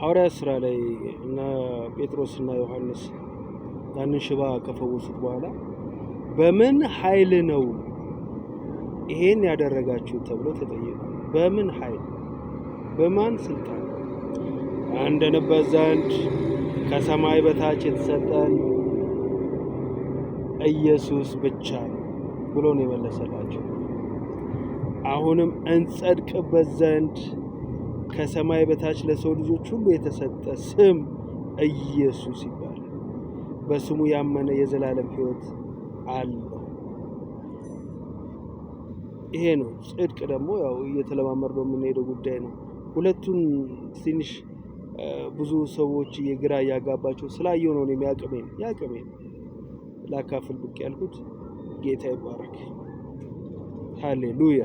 ሐዋርያት ሥራ ላይ እነ ጴጥሮስና ዮሐንስ ያንን ሽባ ከፈወሱት በኋላ በምን ኃይል ነው ይሄን ያደረጋችሁት ተብሎ ተጠየቁ። በምን ኃይል? በማን ስልጣን? እንድንበት ዘንድ ከሰማይ በታች የተሰጠን ኢየሱስ ብቻ ነው ብሎ ነው የመለሰላቸው። አሁንም እንጸድቅበት ዘንድ ከሰማይ በታች ለሰው ልጆች ሁሉ የተሰጠ ስም ኢየሱስ ይባላል። በስሙ ያመነ የዘላለም ሕይወት አለው። ይሄ ነው ጽድቅ። ደግሞ ያው እየተለማመድነው የምንሄደው ጉዳይ ነው። ሁለቱን ትንሽ ብዙ ሰዎች የግራ እያጋባቸው ስላየው ነው እኔም ያቅሜን ያቅሜን ላካፍል ብቅ ያልኩት። ጌታ ይባረክ። ሃሌሉያ።